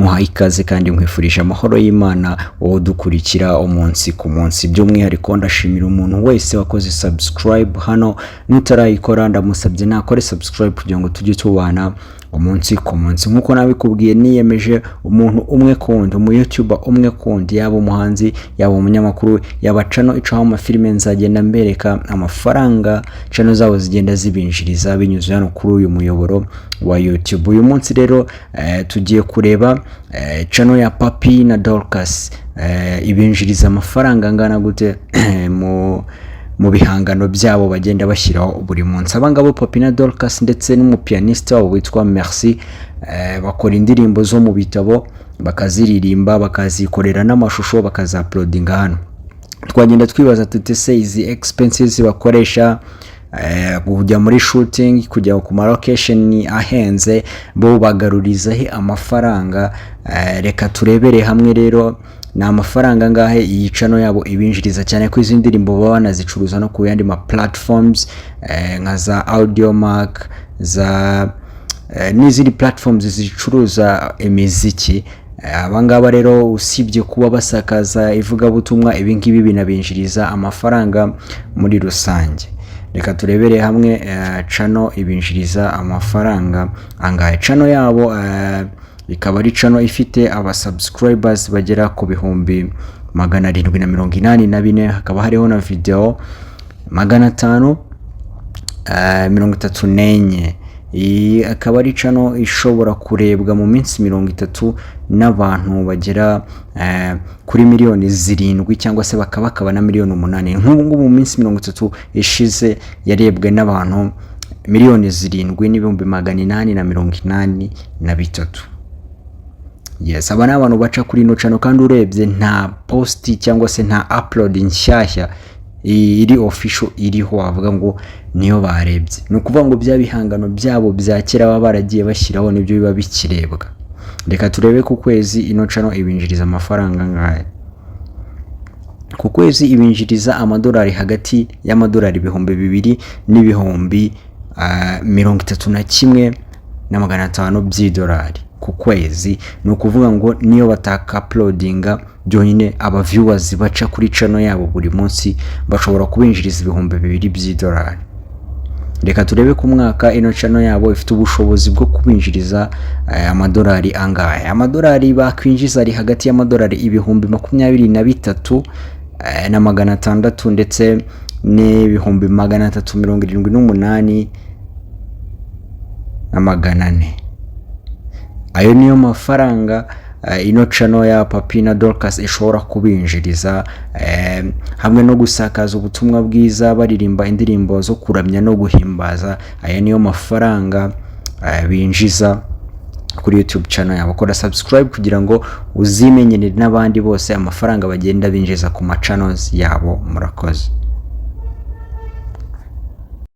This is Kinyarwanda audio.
Nkuhaye ikaze kandi nkwifurije amahoro y'Imana, wowe udukurikira umunsi ku munsi. By'umwihariko ndashimira umuntu wese wakoze subscribe hano. N'utarayikora ndamusabye nakore subscribe kugira ngo tujye tubana umunsi ku munsi. Nk'uko nabikubwiye, niyemeje umuntu umwe kundi, umu YouTuber umwe kundi, yaba umuhanzi, yaba umunyamakuru, yaba channel icaho amafilime, nzagenda mbereka amafaranga channel zabo zigenda zibinjiriza binyuze hano kuri uyu muyoboro wa YouTube. Uyu munsi rero tugiye kureba channel ya Papi na Dorcas ibinjiriza amafaranga angana gute mu bihangano byabo bagenda bashyiraho buri munsi. Abangabo Papi na Dorcas ndetse n'umupianiste wabo witwa Merci bakora indirimbo zo mu bitabo, bakaziririmba, bakazikorera n'amashusho, bakazauploadinga hano. Twagenda twibaza tuti: se izi expenses bakoresha kujya muri shooting, kujya ku ma location ahenze, bo bagaruriza he amafaranga? Reka turebere hamwe rero ni amafaranga angahe iyi channel yabo ibinjiriza, cyane ko izi ndirimbo baba banazicuruza no ku yandi ma platforms nka za Audiomack za n'izindi platforms zicuruza imiziki. Abangaba rero, usibye kuba basakaza ivugabutumwa, ibingibi binabinjiriza amafaranga muri rusange. Reka turebere hamwe channel ibinjiriza amafaranga angahe. Channel yabo ikaba ari channel ifite aba subscribers bagera ku 784,000, hakaba hariho na video 534. Iyi akaba ari channel ishobora kurebwa mu minsi 30 n'abantu bagera kuri miliyoni 7 cyangwa se bakaba na miliyoni 8. Nk'ubu ngubu mu minsi 30 ishize yarebwe n'abantu 7,883,000. Yes, aba ni abantu baca kuri ino channel, kandi urebye nta post cyangwa se nta upload nshyashya iri official iriho wavuga ngo niyo barebye. Ni ukuvuga ngo bya bihangano byabo bya kera baba baragiye bashyiraho nibyo biba bikirebwa. Reka turebe ku kwezi ino channel ibinjiriza amafaranga angahe. Ku kwezi ibinjiriza amadolari hagati y'amadolari 2000 n'ibihumbi 31,500 by'idolari ku kwezi. Ni ukuvuga ngo niyo bataka-uploadinga, byonyine aba viewers baca kuri channel yabo buri munsi bashobora kubinjiriza 2000 by'idolari. Reka turebe ku mwaka ino channel yabo ifite ubushobozi bwo kubinjiriza amadolari angahe. Amadolari bakwinjiza ari hagati y'amadolari 23,600 ndetse n'ibihumbi 378,400. Ayo niyo mafaranga ino channel ya Papi na Dorcas ishobora kubinjiriza, hamwe no gusakaza ubutumwa bwiza baririmba indirimbo zo kuramya no guhimbaza. Aya niyo mafaranga binjiza kuri YouTube channel yabo. Kora subscribe kugira ngo uzimenyere n'abandi bose amafaranga bagenda binjiza ku ma channels yabo. Murakoze.